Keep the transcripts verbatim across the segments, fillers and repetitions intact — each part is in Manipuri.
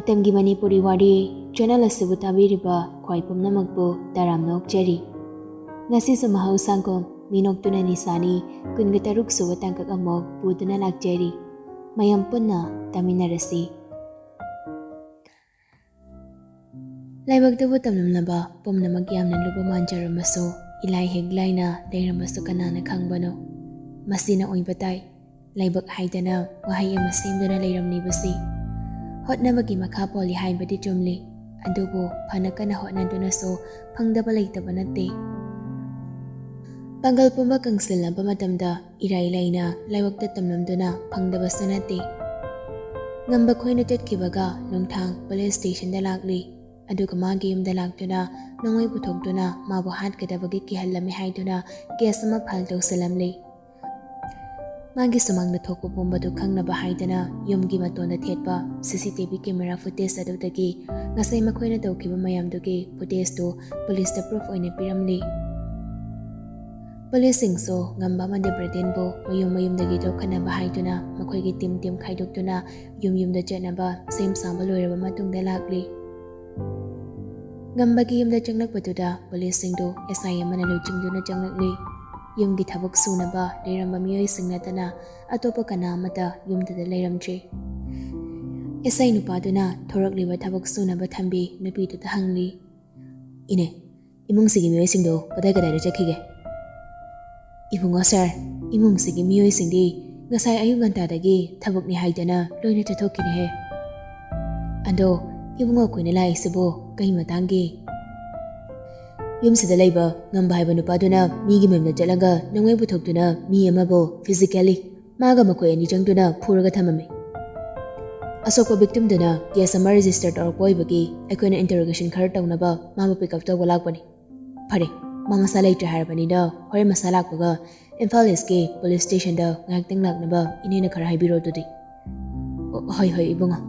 ꯃꯇꯝꯒꯤ ꯃꯅꯤꯄꯨꯔꯤ ꯋꯥꯔꯤ ꯆꯦꯅꯦꯜ ꯑꯁꯤꯕꯨ ꯇꯥꯕꯤꯔꯤꯕ ꯈ꯭ꯋꯥꯏ ꯄꯨꯝꯅꯃꯛꯄꯨ ꯇꯔꯥꯝꯅ ꯑꯣꯛꯆꯔꯤ꯫ ꯉꯁꯤꯁꯨ ꯃꯍꯧꯁꯥꯒꯨꯝ ꯃꯤꯅꯣꯛꯇꯨꯅ ꯅꯤꯁꯥꯅꯤ ꯀꯨꯟꯒ ꯇꯔꯨꯛ ꯁꯨꯕ ꯇꯥꯡꯀꯛ ꯑꯃꯨꯛ ꯄꯨꯗꯨꯅ ꯂꯥꯛꯆꯔꯤ꯫ ꯃꯌꯥꯝ ꯄꯨꯟꯅ ꯇꯥꯃꯤꯟꯅꯔꯁꯤ꯫ ꯂꯥꯏꯕꯛꯇꯕꯨ ꯇꯝꯂꯝꯂꯕ ꯄꯨꯝꯅꯃꯛ ꯌꯥꯝꯅ ꯂꯨꯕ ꯃꯥꯟꯖꯔꯝꯃꯁꯨ, ꯏꯂꯥꯏ ꯍꯦꯛ ꯂꯥꯏꯅ ꯂꯩꯔꯝꯕꯁꯨ ꯀꯅꯥꯅ ꯈꯪꯕꯅꯣ? ꯃꯁꯤꯅ ꯑꯣꯏꯕ ꯇꯥꯏ꯫ ꯂꯥꯏꯕꯛ ꯍꯥꯏꯗꯅ ꯋꯥꯍꯩ ꯑꯃ ꯁꯦꯝꯗꯨꯅ ꯂꯩꯔꯝꯂꯤꯕꯁꯤ꯫ ꯍꯣꯠꯅꯕꯒꯤ ꯃꯈꯥ ꯄꯣꯜꯂꯤ ꯍꯥꯏꯕꯗꯤ ꯆꯨꯝꯂꯤ, ꯑꯗꯨꯕꯨ ꯐꯅ ꯀꯟꯅ ꯍꯣꯠꯅꯗꯨꯅꯁꯨ ꯐꯪꯗꯕ ꯂꯩꯇꯕ ꯅꯠꯇꯦ꯫ ꯄꯥꯡꯒꯜ ꯄꯨꯝꯕ ꯀꯪꯁꯤꯜꯂꯕ ꯃꯇꯝꯗ ꯏꯔꯥꯏ ꯂꯥꯏꯅ ꯂꯥꯏꯕꯛꯇ ꯇꯝꯂꯝꯗꯨꯅ ꯐꯪꯗꯕꯁꯨ ꯅꯠꯇꯦ꯫ ꯉꯝꯕ ꯈꯣꯏꯅ ꯆꯠꯈꯤꯕꯒ ꯅꯨꯡꯊꯥꯡ ꯄꯨꯂꯤꯁ ꯁ꯭ꯇꯦꯁꯟꯗ ꯂꯥꯛꯂꯤ꯫ ꯑꯗꯨꯒ ꯃꯥꯒꯤ ꯌꯨꯝꯗ ꯂꯥꯛꯇꯨꯅ ꯅꯣꯡꯃꯩ ꯄꯨꯊꯣꯛꯇꯨꯅ ꯃꯥꯕꯨ ꯍꯥꯠꯀꯗꯕꯒꯤ ꯀꯤꯍꯜꯂꯝꯃꯤ ꯍꯥꯏꯗꯨꯅ ꯀꯦꯁ ꯑꯃ ꯐꯥꯏꯜ ꯇꯧꯁꯤꯜꯂꯝꯂꯤ꯫ ꯃꯥꯒꯤ ꯁꯨꯃꯥꯡꯗ ꯊꯣꯛꯄ ꯄꯨꯝꯕꯗꯨ ꯈꯪꯅꯕ ꯍꯥꯏꯗꯅ ꯌꯨꯝꯒꯤ ꯃꯇꯣꯟꯗ ꯊꯦꯠꯄ ꯁꯤ C T V camera footage ꯑꯗꯨꯗꯒꯤ ꯉꯁꯥꯏ ꯃꯈꯣꯏꯅ ꯇꯧꯈꯤꯕ ꯃꯌꯥꯝꯗꯨꯒꯤ ꯐꯨꯇꯦꯖꯇꯨ ꯄꯨꯂꯤꯁꯇ ꯄ꯭ꯔꯨꯐ ꯑꯣꯏꯅ ꯄꯤꯔꯝꯂꯤ꯫ ꯄꯨꯂꯤꯁꯁꯤꯡꯁꯨ ꯉꯝꯕ ꯑꯃꯗꯤ ꯕ꯭ꯔꯦꯗꯦꯟꯕꯨ ꯃꯌꯨꯝ ꯃꯌꯨꯝꯗꯒꯤ ꯂꯧꯈꯠꯅꯕ ꯍꯥꯏꯗꯨꯅ ꯃꯈꯣꯏꯒꯤ ꯇꯤꯝ ꯇꯤꯝ ꯈꯥꯏꯗꯣꯛꯇꯨꯅ ꯌꯨꯝ ꯌꯨꯝꯗ ꯆꯠꯅꯕ ꯁꯦꯝ ꯁꯥꯕ ꯂꯣꯏꯔꯕ ꯃꯇꯨꯡꯗ ꯂꯥꯛꯂꯤ꯫ ꯉꯝꯕꯒꯤ ꯌꯨꯝꯗ ꯆꯪꯂꯛꯄꯗꯨꯗ ꯄꯨꯂꯤꯁꯁꯤꯡꯗꯨ ꯑꯦꯁ ꯑꯥꯏ ꯑꯃꯅ ꯂꯨꯆꯤꯡꯗꯨꯅ ꯆꯪꯂꯛꯂꯤ꯫ ꯌꯨꯝꯒꯤ ꯊꯕꯛ ꯁꯨꯅꯕ ꯂꯩꯔꯝꯕ ꯃꯤꯑꯣꯏꯁꯤꯡ ꯅꯠꯇꯅ ꯑꯇꯣꯞꯄ ꯀꯅꯥ ꯑꯃꯠꯇ ꯌꯨꯝꯗꯨꯗ ꯂꯩꯔꯝꯗ꯭ꯔꯤ꯫ ꯑꯦꯁ ꯑꯥꯏ ꯅꯨꯄꯥꯗꯨꯅ ꯊꯣꯔꯛꯂꯤꯕ ꯊꯕꯛ ꯁꯨꯅꯕ ꯊꯝꯕꯤ ꯅꯨꯄꯤꯗꯨꯗ ꯍꯪꯂꯤ, "ꯏꯅꯦ, ꯏꯃꯨꯡꯁꯤꯒꯤ ꯃꯤꯑꯣꯏꯁꯤꯡꯗꯣ ꯀꯗꯥꯏ ꯀꯗꯥꯏꯗ ꯆꯠꯈꯤꯒꯦ?" "ꯏꯕꯨꯡꯉꯣ ꯁꯥꯔ, ꯏꯃꯨꯡꯁꯤꯒꯤ ꯃꯤꯑꯣꯏꯁꯤꯡꯗꯤ ꯉꯁꯥꯏ ꯑꯌꯨꯛ ꯉꯟꯇꯥꯗꯒꯤ ꯊꯕꯛꯅꯤ ꯍꯥꯏꯗꯅ ꯂꯣꯏꯅ ꯆꯠꯊꯣꯛꯈꯤꯅꯦꯍꯦ꯫ ꯑꯗꯣ ꯏꯕꯨꯡꯉꯣ ꯑꯩꯈꯣꯏꯅ ꯂꯥꯛꯏꯁꯤꯕꯨ ꯀꯩ ꯃꯇꯥꯡꯒꯤ?" "ꯌꯨꯝꯁꯤꯗ ꯂꯩꯕ ꯉꯝꯕ ꯍꯥꯏꯕ ꯅꯨꯄꯥꯗꯨꯅ ꯃꯤꯒꯤ ꯃꯌꯨꯝꯗ ꯆꯠꯂꯒ ꯅꯣꯡꯃꯩ ꯄꯨꯊꯣꯛꯇꯨꯅ ꯃꯤ ꯑꯃꯕꯨ ꯐꯤꯖꯤꯀꯦꯜꯂꯤ ꯃꯥꯒ ꯃꯈꯣꯏ ꯑꯅꯤ ꯆꯪꯗꯨꯅ ꯐꯨꯔꯒ ꯊꯝꯃꯝꯃꯤ꯫ ꯑꯁꯣꯛꯄ ꯚꯤꯛꯇꯤꯝꯗꯨꯅ ꯀꯦꯁ ꯑꯃ ꯔꯦꯖꯤꯁꯇꯔ ꯇꯧꯔꯛꯄ ꯑꯣꯏꯕꯒꯤ ꯑꯩꯈꯣꯏꯅ ꯏꯟꯇꯔꯣꯒꯦꯁꯟ ꯈꯔ ꯇꯧꯅꯕ ꯃꯥꯕꯨ ꯄꯤꯛ ꯑꯞ ꯇꯧꯕ ꯂꯥꯛꯄꯅꯤ꯫ ꯐꯔꯦ, ꯃꯥ ꯃꯁꯥ ꯂꯩꯇ꯭ꯔꯦ ꯍꯥꯏꯔꯕꯅꯤꯅ ꯍꯣꯔꯦꯟ ꯃꯁꯥ ꯂꯥꯛꯄꯒ ꯏꯝꯐꯥꯜ ꯏꯁꯀꯤ ꯄꯨꯂꯤꯁ ꯁ꯭ꯇꯦꯁꯟꯗ ꯉꯥꯏꯍꯥꯛꯇꯪ ꯂꯥꯛꯅꯕ ꯏꯅꯦꯅ ꯈꯔ ꯍꯥꯏꯕꯤꯔꯣ ꯑꯗꯨꯗꯤ꯫" "ꯑꯣ, ꯍꯣꯏ, ꯍꯣꯏ, ꯏꯕꯨꯡꯉꯣ꯫"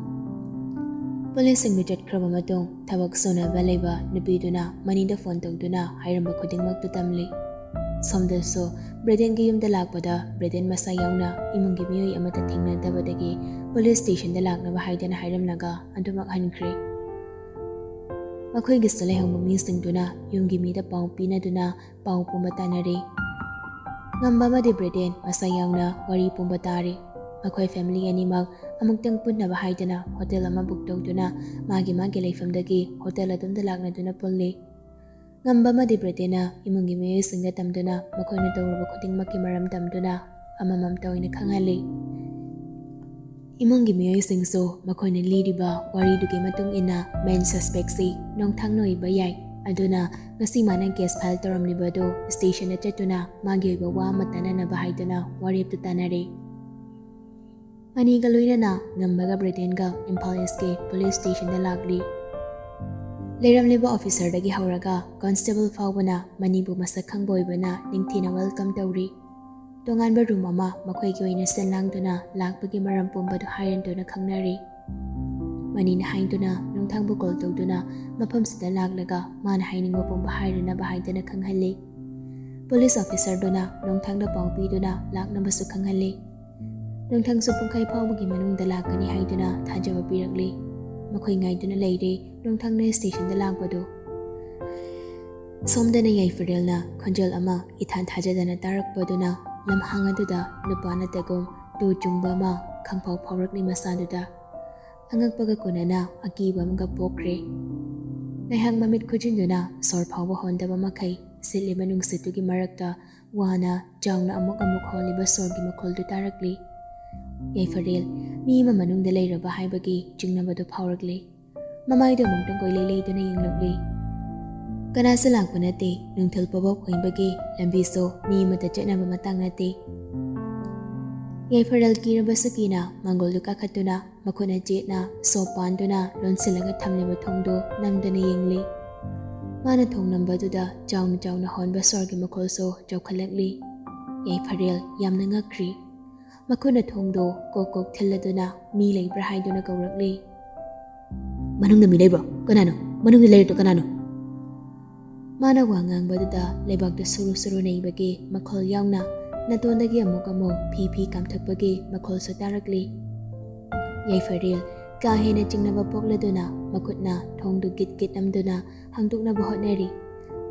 ꯄꯨꯂꯤꯁꯁꯤꯡꯗꯨ ꯆꯠꯈ꯭ꯔꯕ ꯃꯇꯨꯡ ꯊꯕꯛ ꯁꯨꯅꯕ ꯂꯩꯕ ꯅꯨꯄꯤꯗꯨꯅ ꯃꯅꯤꯗ ꯐꯣꯟ ꯇꯧꯗꯨꯅ ꯍꯥꯏꯔꯝꯕ ꯈꯨꯗꯤꯡꯃꯛꯇꯨ ꯇꯝꯂꯤ꯫ ꯁꯣꯝꯗꯁꯨ ꯕ꯭ꯔꯦꯗꯦꯟꯒꯤ ꯌꯨꯝꯗ ꯂꯥꯛꯄꯗ ꯕ꯭ꯔꯦꯗꯦꯟ ꯃꯁꯥ ꯌꯥꯎꯅ ꯏꯃꯨꯡꯒꯤ ꯃꯤꯑꯣꯏ ꯑꯃꯠꯇ ꯊꯦꯡꯅꯗꯕꯗꯒꯤ ꯄꯨꯂꯤꯁ ꯁ꯭ꯇꯦꯁꯟꯗ ꯂꯥꯛꯅꯕ ꯍꯥꯏꯗꯅ ꯍꯥꯏꯔꯝꯂꯒ ꯑꯗꯨꯃꯛ ꯍꯟꯈ꯭ꯔꯦ꯫ ꯃꯈꯣꯏꯒꯤꯁꯨ ꯂꯩꯍꯧꯕ ꯃꯤꯁꯤꯡꯗꯨꯅ ꯌꯨꯝꯒꯤ ꯃꯤꯗ ꯄꯥꯎ ꯄꯤꯅꯗꯨꯅ ꯄꯥꯎ ꯄꯨꯝꯕ ꯇꯥꯅꯔꯦ꯫ ꯉꯝꯕ ꯑꯃꯗꯤ ꯕ꯭ꯔꯦꯗꯦꯟ ꯃꯁꯥ ꯌꯥꯎꯅ ꯋꯥꯔꯤ ꯄꯨꯝꯕ ꯇꯥꯔꯦ꯫ ꯃꯈꯣꯏ ꯐꯦꯃꯤꯂꯤ ꯑꯅꯤꯃꯛ ꯑꯃꯨꯛꯇꯪ ꯄꯨꯟꯅꯕ ꯍꯥꯏꯗꯅ ꯍꯣꯇꯦꯜ ꯑꯃ ꯕꯨꯛ ꯇꯧꯗꯨꯅ ꯃꯥꯒꯤ ꯃꯥꯒꯤ ꯂꯩꯐꯝꯗꯒꯤ ꯍꯣꯇꯦꯜ ꯑꯗꯣꯝꯗ ꯂꯥꯛꯅꯗꯨꯅ ꯄꯨꯜꯂꯤ꯫ ꯉꯝꯕ ꯑꯃꯗꯤ ꯕ꯭ꯔꯦꯗꯦꯟꯅ ꯏꯃꯨꯡꯒꯤ ꯃꯤꯑꯣꯏꯁꯤꯡꯗ ꯇꯝꯗꯨꯅ ꯃꯈꯣꯏꯅ ꯇꯧꯔꯨꯕ ꯈꯨꯗꯤꯡꯃꯛꯀꯤ ꯃꯔꯝ ꯇꯝꯗꯨꯅ ꯑꯃꯃꯝꯇ ꯑꯣꯏꯅ ꯈꯪꯍꯜꯂꯤ꯫ ꯏꯃꯨꯡꯒꯤ ꯃꯤꯑꯣꯏꯁꯤꯡꯁꯨ ꯃꯈꯣꯏꯅ ꯂꯤꯔꯤꯕ ꯋꯥꯔꯤꯗꯨꯒꯤ ꯃꯇꯨꯡ ꯏꯟꯅ ꯃꯦꯟ ꯁꯁꯄꯦꯛꯁꯤ ꯅꯣꯡꯊꯥꯡꯅ ꯑꯣꯏꯕ ꯌꯥꯏ, ꯑꯗꯨꯅ ꯉꯁꯤ ꯃꯥꯅ ꯀꯦꯁ ꯐꯥꯏꯜ ꯇꯧꯔꯝꯂꯤꯕ ꯑꯗꯨ ꯁ꯭ꯇꯦꯁꯟꯗ ꯆꯠꯇꯨꯅ ꯃꯥꯒꯤ ꯑꯣꯏꯕ ꯋꯥ ꯑꯃ ꯇꯥꯅꯅꯕ ꯍꯥꯏꯗꯨꯅ ꯋꯥꯔꯦꯞꯇꯨ ꯇꯥꯅꯔꯦ꯫ ꯃꯅꯤꯒ ꯂꯣꯏꯅꯅ ꯉꯝꯕꯒ ꯕ꯭ꯔꯦꯗꯦꯟꯒ ꯏꯝꯐꯥꯜ ꯏꯁꯀꯤ ꯄꯨꯂꯤꯁ ꯁ꯭ꯇꯦꯁꯟꯗ ꯂꯥꯛꯂꯤ꯫ ꯂꯩꯔꯝꯂꯤꯕ ꯑꯣꯐꯤꯁꯔꯗꯒꯤ ꯍꯧꯔꯒ ꯀꯣꯟꯁꯇꯦꯕꯜ ꯐꯥꯎꯕꯅ ꯃꯅꯤꯕꯨ ꯃꯁꯛ ꯈꯪꯕ ꯑꯣꯏꯕꯅ ꯅꯤꯡꯊꯤꯅ ꯋꯦꯜꯀꯝ ꯇꯧꯔꯤ꯫ ꯇꯣꯉꯥꯟꯕ ꯔꯨꯝ ꯑꯃ ꯃꯈꯣꯏꯒꯤ ꯑꯣꯏꯅ ꯁꯤꯟ ꯂꯥꯡꯗꯨꯅ ꯂꯥꯛꯄꯒꯤ ꯃꯔꯝ ꯄꯨꯝꯕꯗꯨ ꯍꯥꯏꯔꯟꯗꯨꯅ ꯈꯪꯅꯔꯤ꯫ ꯃꯅꯤꯅ ꯍꯥꯏꯗꯨꯅ ꯅꯣꯡꯊꯥꯡꯕꯨ ꯀꯣꯜ ꯇꯧꯗꯨꯅ ꯃꯐꯝꯁꯤꯗ ꯂꯥꯛꯂꯒ ꯃꯥꯅ ꯍꯥꯏꯅꯤꯡꯕ ꯄꯨꯝꯕ ꯍꯥꯏꯔꯅꯕ ꯍꯥꯏꯗꯨꯅ ꯈꯪꯍꯜꯂꯤ꯫ ꯄꯨꯂꯤꯁ ꯑꯣꯐꯤꯁꯔꯗꯨꯅ ꯅꯣꯡꯊꯥꯡꯗ ꯄꯥꯎ ꯄꯤꯗꯨꯅ ꯂꯥꯛꯅꯕꯁꯨ ꯈꯪꯍꯜꯂꯤ꯫ ꯅꯣꯡꯊꯥꯡꯁꯨ ꯄꯨꯡꯈꯥꯏ ꯐꯥꯎꯕꯒꯤ ꯃꯅꯨꯡꯗ ꯂꯥꯛꯀꯅꯤ ꯍꯥꯏꯗꯨꯅ ꯊꯥꯖꯕ ꯄꯤꯔꯛꯂꯤ꯫ ꯃꯈꯣꯏ ꯉꯥꯏꯗꯨꯅ ꯂꯩꯔꯦ ꯅꯣꯡꯊꯥꯡꯅ ꯁ꯭ꯇꯦꯁꯟꯗ ꯂꯥꯛꯄꯗꯨ꯫ ꯁꯣꯝꯗꯅ ꯌꯥꯏꯐꯔꯦꯜꯅ ꯈꯣꯟꯖꯦꯜ ꯑꯃ ꯏꯊꯥ ꯊꯥꯖꯗꯅ ꯇꯥꯔꯛꯄꯗꯨꯅ ꯂꯝꯍꯥꯡ ꯑꯗꯨꯗ ꯅꯨꯄꯥ ꯅꯠꯇꯒꯨꯝ ꯇꯨ ꯆꯨꯡꯕ ꯑꯃ ꯈꯪꯐꯥꯎ ꯐꯥꯎꯔꯛꯂꯤ ꯃꯁꯥꯗꯨꯗ꯫ ꯑꯉꯛꯄꯒ ꯀꯣꯟꯅꯅ ꯑꯀꯤꯕ ꯑꯃꯒ ꯄꯣꯛꯈ꯭ꯔꯦ꯫ ꯉꯥꯏꯍꯥꯛ ꯃꯃꯤꯠ ꯈꯨꯖꯤꯟꯗꯨꯅ ꯁꯣꯔ ꯐꯥꯎꯕ ꯍꯣꯟꯗꯕ ꯃꯈꯩ ꯁꯤꯠꯂꯤꯕ ꯅꯨꯡꯁꯤꯠꯇꯨꯒꯤ ꯃꯔꯛꯇ ꯋꯥꯅ ꯆꯥꯎꯅ ꯑꯃꯨꯛ ꯑꯃꯨꯛ ꯍꯣꯜꯂꯤꯕ ꯁꯣꯔꯒꯤ ꯃꯈꯣꯜꯗꯨ ꯇꯥꯔꯛꯂꯤ꯫ ꯌꯥꯏꯐꯔꯦꯜ ꯃꯤ ꯑꯃ ꯃꯅꯨꯡꯗ ꯂꯩꯔꯕ ꯍꯥꯏꯕꯒꯤ ꯆꯤꯡꯅꯕꯗꯨ ꯐꯥꯎꯔꯛꯂꯤ꯫ ꯃꯃꯥꯏꯗꯨ ꯑꯃꯨꯛꯇꯪ ꯀꯣꯏꯂꯩ ꯂꯩꯗꯨꯅ ꯌꯦꯡꯂꯛꯂꯤ꯫ ꯀꯅꯥꯁꯨ ꯂꯥꯛꯄ ꯅꯠꯇꯦ, ꯅꯨꯡꯊꯤꯜ ꯄꯣꯕꯣꯞ ꯑꯣꯏꯕꯒꯤ ꯂꯝꯕꯤꯁꯨ ꯃꯤ ꯑꯃꯠꯇ ꯆꯠꯅꯕ ꯃꯇꯥꯡ ꯅꯠꯇꯦ꯫ ꯌꯥꯏꯐꯔꯦꯜ ꯀꯤꯔꯕꯁꯨ ꯀꯤꯅ ꯃꯥꯡꯒꯣꯜꯗꯨ ꯀꯥꯈꯠꯇꯨꯅ ꯃꯈꯨꯠꯅ ꯆꯦꯠꯅ ꯁꯣꯞ ꯄꯥꯟꯗꯨꯅ ꯂꯣꯟꯁꯤꯜꯂꯒ ꯊꯝꯂꯤꯕ ꯊꯣꯡꯗꯨ ꯅꯝꯗꯨꯅ ꯌꯦꯡꯂꯤ꯫ ꯃꯥꯅ ꯊꯣꯡ ꯅꯝꯕꯗꯨꯗ ꯆꯥꯎꯅ ꯆꯥꯎꯅ ꯍꯣꯟꯕ ꯁꯣꯔꯒꯤ ꯃꯈꯣꯜꯁꯨ ꯆꯥꯎꯈꯠꯂꯛꯂꯤ꯫ ꯌꯥꯏꯐꯔꯦꯜ ꯌꯥꯝꯅ ꯉꯛꯈ꯭ꯔꯤ꯫ ꯃꯈꯨꯠꯅ ꯊꯣꯡꯗꯨ ꯀꯣꯛ ꯀꯣꯛ ꯊꯤꯜꯂꯗꯨꯅ ꯃꯤ ꯂꯩꯕ꯭ꯔꯥ ꯍꯥꯏꯗꯨꯅ ꯀꯧꯔꯛꯂꯤ꯫ "ꯃꯅꯨꯡꯗ ꯃꯤ ꯂꯩꯕ꯭ꯔꯣ? ꯀꯅꯥꯅꯣ? ꯃꯅꯨꯡꯗ ꯂꯩꯔꯤꯗꯣ ꯀꯅꯥꯅꯣ?" ꯃꯥꯅ ꯋꯥ ꯉꯥꯡꯕꯗꯨꯗ ꯂꯩꯕꯥꯛꯇ ꯁꯨꯔꯨ ꯁꯨꯔꯨ ꯅꯩꯕꯒꯤ ꯃꯈꯣꯜ ꯌꯥꯎꯅ ꯅꯥꯇꯣꯟꯗꯒꯤ ꯑꯃꯨꯛ ꯑꯃꯨꯛ ꯐꯤ ꯐꯤ ꯀꯥꯝꯊꯛꯄꯒꯤ ꯃꯈꯣꯜꯁꯨ ꯇꯥꯔꯛꯂꯤ꯫ ꯌꯥꯏꯐꯔꯦꯜ ꯀꯥ ꯍꯦꯟꯅ ꯆꯤꯡꯅꯕ ꯄꯣꯛꯂꯗꯨꯅ ꯃꯈꯨꯠꯅ ꯊꯣꯡꯗꯨ ꯒꯤꯠ ꯒꯤꯠ ꯅꯝꯗꯨꯅ ꯍꯥꯡꯗꯣꯛꯅꯕ ꯍꯣꯠꯅꯔꯤ꯫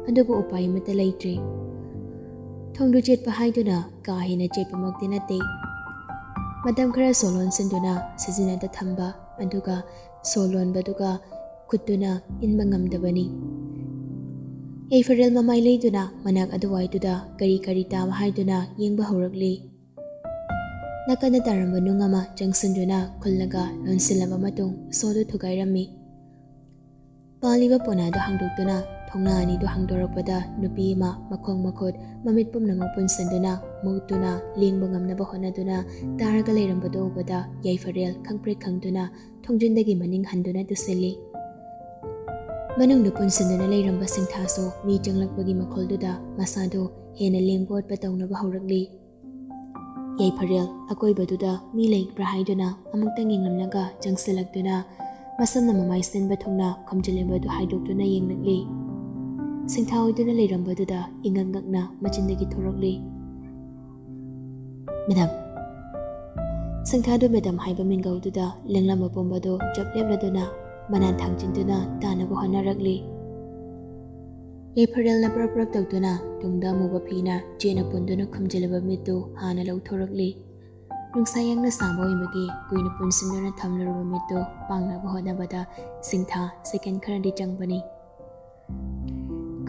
ꯑꯗꯨꯕꯨ ꯎꯄꯥꯏ ꯑꯃꯠꯇ ꯂꯩꯇ꯭ꯔꯤ꯫ ꯊꯣꯡꯗꯨ ꯆꯦꯠꯄ ꯍꯥꯏꯗꯨꯅ ꯀꯥ ꯍꯦꯟꯅ ꯆꯦꯠꯄꯃꯛꯇꯤ ꯅꯠꯇꯦ꯫ ꯃꯇꯝ ꯈꯔ ꯁꯣ ꯂꯣꯟꯁꯤꯟꯗꯨꯅ ꯁꯤꯖꯤꯟꯅꯗ ꯊꯝꯕ, ꯑꯗꯨꯒ ꯁꯣ ꯂꯣꯟꯕꯗꯨꯒ ꯈꯨꯠꯇꯨꯅ ꯏꯟꯕ ꯉꯝꯗꯕꯅꯤ꯫ ꯌꯥꯏꯐꯔꯦꯜ ꯃꯃꯥꯏ ꯂꯩꯗꯨꯅ ꯃꯅꯥꯛ ꯑꯗꯨꯋꯥꯏꯗꯨꯗ ꯀꯔꯤ ꯀꯔꯤ ꯇꯥꯕ ꯍꯥꯏꯗꯨꯅ ꯌꯦꯡꯕ ꯍꯧꯔꯛꯂꯤ꯫ ꯅꯥꯀꯟꯗ ꯇꯥꯔꯝꯕ ꯅꯨꯡ ꯑꯃ ꯆꯪꯁꯤꯟꯗꯨꯅ ꯈꯨꯜꯂꯒ ꯂꯣꯟꯁꯤꯜꯂꯕ ꯃꯇꯨꯡ ꯁꯣꯗꯨ ꯊꯨꯒꯥꯏꯔꯝꯃꯤ꯫ ꯄꯥꯜꯂꯤꯕ ꯄꯣꯅꯥꯗꯨ ꯍꯥꯡꯗꯣꯛꯇꯨꯅ ꯊꯣꯡꯅꯥ ꯑꯅꯤꯗꯨ ꯍꯥꯡꯗꯣꯔꯛꯄꯗ ꯅꯨꯄꯤ ꯑꯃ ꯃꯈꯣꯡ ꯃꯈꯨꯠ ꯃꯃꯤꯠ ꯄꯨꯝꯅꯃꯛ ꯄꯨꯟꯁꯤꯟꯗꯨꯅ ꯃꯨꯛꯇꯨꯅ ꯂꯦꯡꯕ ꯉꯝꯅꯕ ꯍꯣꯠꯅꯗꯨꯅ ꯇꯥꯔꯒ ꯂꯩꯔꯝꯕꯗꯨ ꯎꯕꯗ ꯌꯥꯏꯐꯔꯦꯜ ꯈꯪꯄ꯭ꯔꯦꯛ ꯈꯪꯗꯨꯅ ꯊꯣꯡꯖꯤꯟꯗꯒꯤ ꯃꯅꯤꯡ ꯍꯟꯗꯨꯅ ꯇꯨꯁꯤꯜꯂꯤ꯫ ꯃꯅꯨꯡꯗ ꯄꯨꯟꯁꯤꯟꯗꯨꯅ ꯂꯩꯔꯝꯕ ꯁꯤꯡꯊꯥꯁꯨ ꯃꯤ ꯆꯪꯂꯛꯄꯒꯤ ꯃꯈꯣꯜꯗꯨꯗ ꯃꯁꯥꯗꯨ ꯍꯦꯟꯅ ꯂꯦꯡꯕ ꯑꯣꯠꯄ ꯇꯧꯅꯕ ꯍꯧꯔꯛꯂꯤ꯫ ꯌꯥꯏꯐꯔꯦꯜ ꯑꯀꯣꯏꯕꯗꯨꯗ ꯃꯤ ꯂꯩꯕ꯭ꯔꯥ ꯍꯥꯏꯗꯨꯅ ꯑꯃꯨꯛꯇꯪ ꯌꯦꯡꯂꯝꯂꯒ ꯆꯪꯁꯤꯜꯂꯛꯇꯨꯅ ꯃꯁꯝꯅ ꯃꯃꯥꯏ ꯁꯤꯟꯕ ꯊꯨꯡꯅ ꯈꯨꯝꯖꯤꯜꯂꯤꯕꯗꯨ ꯍꯥꯏꯗꯣꯛꯇꯨꯅ ꯌꯦꯡꯂꯛꯂꯤ꯫ ꯁꯤꯡꯊꯥ ꯑꯣꯏꯗꯨꯅ ꯂꯩꯔꯝꯕꯗꯨꯗ ꯏꯉꯛ ꯉꯛꯅ ꯃꯆꯤꯟꯗꯒꯤ ꯊꯣꯔꯛꯂꯤ, "ꯃꯦꯗꯥꯝ!" ꯁꯤꯡꯊꯥꯗꯨ ꯃꯦꯗꯥꯝ ꯍꯥꯏꯕ ꯃꯤꯡꯒꯧꯗꯨꯗ ꯂꯦꯡꯂꯝꯕ ꯄꯨꯝꯕꯗꯨ ꯆꯞ ꯂꯦꯞꯂꯗꯨꯅ ꯃꯅꯥ ꯊꯥꯡꯖꯤꯟꯗꯨꯅ ꯇꯥꯅꯕ ꯍꯣꯠꯅꯔꯛꯂꯤ꯫ ꯌꯥꯏꯐꯔꯦꯜꯅ ꯄ꯭ꯔꯞ ꯄ꯭ꯔꯞ ꯇꯧꯗꯨꯅ ꯇꯨꯡꯗ ꯑꯃꯨꯕ ꯐꯤꯅ ꯆꯦꯠꯅ ꯄꯨꯟꯗꯨꯅ ꯈꯨꯝꯖꯤꯜꯂꯕ ꯃꯤꯠꯇꯨ ꯍꯥꯟꯅ ꯂꯧꯊꯣꯔꯛꯂꯤ꯫ ꯅꯨꯡꯁꯥ ꯌꯥꯡꯅ ꯁꯥꯕ ꯑꯣꯏꯕꯒꯤ ꯀꯨꯏꯅ ꯄꯨꯟꯁꯤꯟꯗꯨꯅ ꯊꯝꯂꯨꯔꯕ ꯃꯤꯠꯇꯨ ꯄꯥꯡꯅꯕ ꯍꯣꯠꯅꯕꯗ ꯁꯤꯡꯊꯥ ꯁꯦꯀꯦꯟ ꯈꯔꯗꯤ ꯆꯪꯕꯅꯤ꯫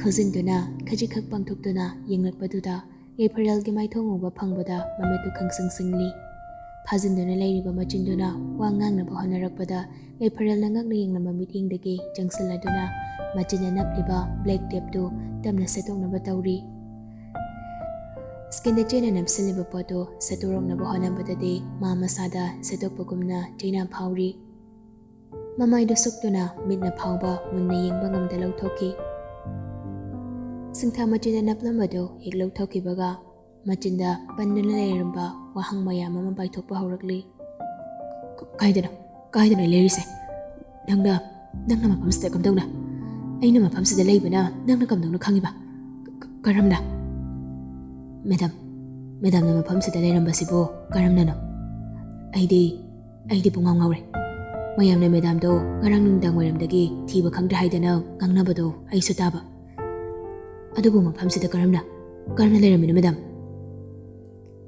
ꯈꯨꯖꯤꯟꯗꯨꯅ ꯈꯖꯤꯛꯈꯛ ꯄꯥꯡꯊꯣꯛꯇꯨꯅ ꯌꯦꯡꯂꯛꯄꯗꯨꯗ ꯌꯥꯏꯐꯔꯦꯜꯒꯤ ꯃꯥꯏꯊꯣꯡ ꯎꯕ ꯐꯪꯕꯗ ꯃꯃꯤꯠꯇꯨ ꯈꯪꯁꯤꯡ ꯁꯤꯡꯂꯤ꯫ ꯐꯥꯖꯤꯟꯗꯨꯅ ꯂꯩꯔꯤꯕ ꯃꯆꯤꯟꯗꯨꯅ ꯋꯥ ꯉꯥꯡꯅꯕ ꯍꯣꯠꯅꯔꯛꯄꯗ ꯌꯥꯏꯐꯔꯦꯜꯅ ꯉꯛꯅ ꯌꯦꯡꯂꯝꯕ ꯃꯤꯠꯌꯦꯡꯗꯒꯤ ꯆꯪꯁꯤꯜꯂꯗꯨꯅ ꯃꯆꯤꯟꯅ ꯅꯞꯂꯤꯕ ꯕ꯭ꯂꯦꯛ ꯇꯦꯞꯇꯨ ꯇꯞꯅ ꯁꯦꯠꯇꯣꯛꯅꯕ ꯇꯧꯔꯤ꯫ ꯁ꯭ꯀꯤꯟꯗ ꯆꯦꯠꯅ ꯅꯞꯁꯤꯜꯂꯤꯕ ꯄꯣꯠꯇꯨ ꯁꯦꯠꯇꯣꯔꯛꯅꯕ ꯍꯣꯠꯅꯕꯗꯗꯤ ꯃꯥ ꯃꯁꯥꯗ ꯁꯦꯠꯇꯣꯛꯄꯒꯨꯝꯅ ꯆꯩꯅꯥ ꯐꯥꯎꯔꯤ꯫ ꯃꯃꯥꯏꯗꯨ ꯁꯨꯛꯇꯨꯅ ꯃꯤꯠꯅ ꯐꯥꯎꯕ ꯃꯨꯟꯅ ꯌꯦꯡꯕ ꯉꯝꯗ ꯂꯧꯊꯣꯛꯈꯤ꯫ ꯁꯤꯡꯊꯥ ꯃꯆꯤꯟꯗ ꯅꯞꯂꯝꯕꯗꯨ ꯍꯦꯛ ꯂꯧꯊꯣꯛꯈꯤꯕꯒ ꯃꯆꯤꯟꯗ ꯄꯟꯗꯨꯅ ꯂꯩꯔꯝꯕ ꯋꯥꯍꯪ ꯃꯌꯥꯝ ꯑꯃ ꯄꯥꯏꯊꯣꯛꯄ ꯍꯧꯔꯛꯂꯤ꯫ "ꯀ-, ꯀꯥꯏꯗꯅꯣ? ꯀꯥꯏꯗꯅꯣ ꯑꯩ ꯂꯩꯔꯤꯁꯦ? ꯅꯪꯅ, ꯅꯪꯅ ꯃꯐꯝꯁꯤꯗ ꯀꯝꯗꯧꯅ?" ꯑꯩꯅ ꯃꯐꯝꯁꯤꯗ ꯂꯩꯕꯅ ꯅꯪꯅ ꯀꯝꯗꯧꯅ ꯈꯪꯉꯤꯕ? ꯀ- ꯀ- ꯀꯔꯝꯅ? ꯃꯦꯗꯥꯝ, ꯃꯦꯗꯥꯝꯅ ꯃꯐꯝꯁꯤꯗ ꯂꯩꯔꯝꯕꯁꯤꯕꯨ ꯀꯔꯝꯅꯅꯣ? ꯑꯩꯗꯤ, ꯑꯩꯗꯤ ꯄꯨꯡꯉꯥꯎ ꯉꯥꯎꯔꯦ꯫ ꯃꯌꯥꯝꯅ ꯃꯦꯗꯥꯝꯗꯣ ꯉꯔꯥꯡ ꯅꯨꯡꯗꯥꯡ ꯋꯥꯏꯔꯝꯗꯒꯤ ꯊꯤꯕ ꯈꯪꯗ꯭ꯔꯦ ꯍꯥꯏꯗꯅ ꯉꯥꯡꯅꯕꯗꯣ ꯑꯩꯁꯨ ꯇꯥꯕ꯫ ꯑꯗꯨꯕꯨ ꯃꯐꯝꯁꯤꯗ ꯀꯔꯝꯅ, ꯀꯔꯝꯅ ꯂꯩꯔꯝꯃꯤꯅꯣ ꯃꯦꯗꯥꯝ?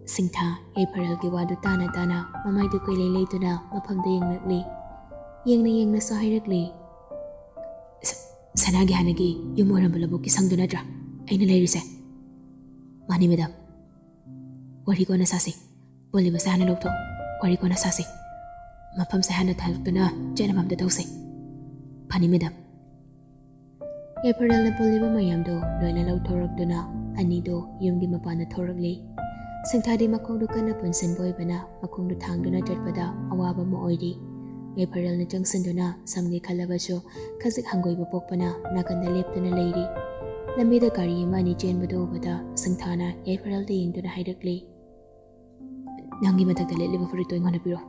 ꯁꯤꯡꯊꯥ ꯌꯥꯏꯐꯔꯦꯜꯒꯤ ꯋꯥꯗꯨ ꯇꯥꯅ ꯇꯥꯅ ꯃꯃꯥꯏꯗꯨ ꯀꯣꯏꯂꯩ ꯂꯩꯗꯨꯅ ꯃꯐꯝꯗ ꯌꯦꯡꯂꯛꯂꯤ꯫ ꯌꯦꯡꯅ ꯌꯦꯡꯅꯁꯨ ꯍꯥꯏꯔꯛꯂꯤ, "ꯁ-, ꯁꯅꯥꯒꯤ ꯍꯥꯟꯅꯒꯤ ꯌꯨꯝ ꯑꯣꯏꯔꯝꯕ ꯂꯧꯕꯨꯛꯀꯤ ꯁꯪꯗꯨ ꯅꯠꯇ꯭ꯔꯥ ꯑꯩꯅ ꯂꯩꯔꯤꯁꯦ?" "ꯃꯥꯅꯤ ꯃꯦꯗꯥꯝ꯫ ꯋꯥꯔꯤ ꯀꯣꯟꯅ ꯁꯥꯁꯤ꯫ ꯄꯣꯜꯂꯤꯕꯁꯦ ꯍꯥꯟꯅ ꯂꯧꯊꯣꯛ꯫ ꯋꯥꯔꯤ ꯀꯣꯟꯅ ꯁꯥꯁꯤ꯫ ꯃꯐꯝꯁꯦ ꯍꯥꯟꯅ ꯊꯥꯗꯣꯛꯇꯨꯅ ꯆꯠꯅꯕ ꯑꯝꯇ ꯇꯧꯁꯤ꯫" "ꯐꯅꯤ ꯃꯦꯗꯥꯝ꯫" ꯌꯥꯏꯐꯔꯦꯜꯅ ꯄꯨꯜꯂꯤꯕ ꯃꯌꯥꯝꯗꯣ ꯂꯣꯏꯅ ꯂꯧꯊꯣꯔꯛꯇꯨꯅ ꯑꯅꯤꯗꯣ ꯌꯨꯝꯒꯤ ꯃꯄꯥꯟꯗ ꯊꯣꯔꯛꯂꯤ꯫ ꯁꯤꯡꯊꯥꯗꯤ ꯃꯈꯣꯡꯗꯨ ꯀꯟꯅ ꯄꯨꯟꯁꯤꯟꯕ ꯑꯣꯏꯕꯅ ꯃꯈꯣꯡꯗꯨ ꯊꯥꯡꯗꯨꯅ ꯆꯠꯄꯗ ꯑꯋꯥꯕ ꯑꯃ ꯑꯣꯏꯔꯤ꯫ ꯌꯥꯏꯐꯔꯦꯜꯅ ꯆꯪꯁꯤꯟꯗꯨꯅ ꯁꯝꯒꯦ ꯈꯜꯂꯕꯁꯨ ꯈꯖꯤꯛ ꯍꯪꯒꯣꯏꯕ ꯄꯣꯛꯄꯅ ꯅꯥꯀꯟꯗ ꯂꯦꯞꯇꯨꯅ ꯂꯩꯔꯤ꯫ ꯂꯝꯕꯤꯗ ꯒꯥꯔꯤ ꯑꯃ ꯑꯅꯤ ꯆꯦꯟꯕꯗꯨ ꯎꯕꯗ ꯁꯤꯡꯊꯥꯅ ꯌꯥꯏꯐꯔꯦꯜꯗ ꯌꯦꯡꯗꯨꯅ ꯍꯥꯏꯔꯛꯂꯤ, "ꯅꯪꯒꯤ ꯃꯊꯛꯇ ꯂꯤꯠꯂꯤꯕ ꯐꯨꯔꯤꯠꯇꯣ ꯑꯩꯉꯣꯟꯗ ꯄꯤꯔꯣ꯫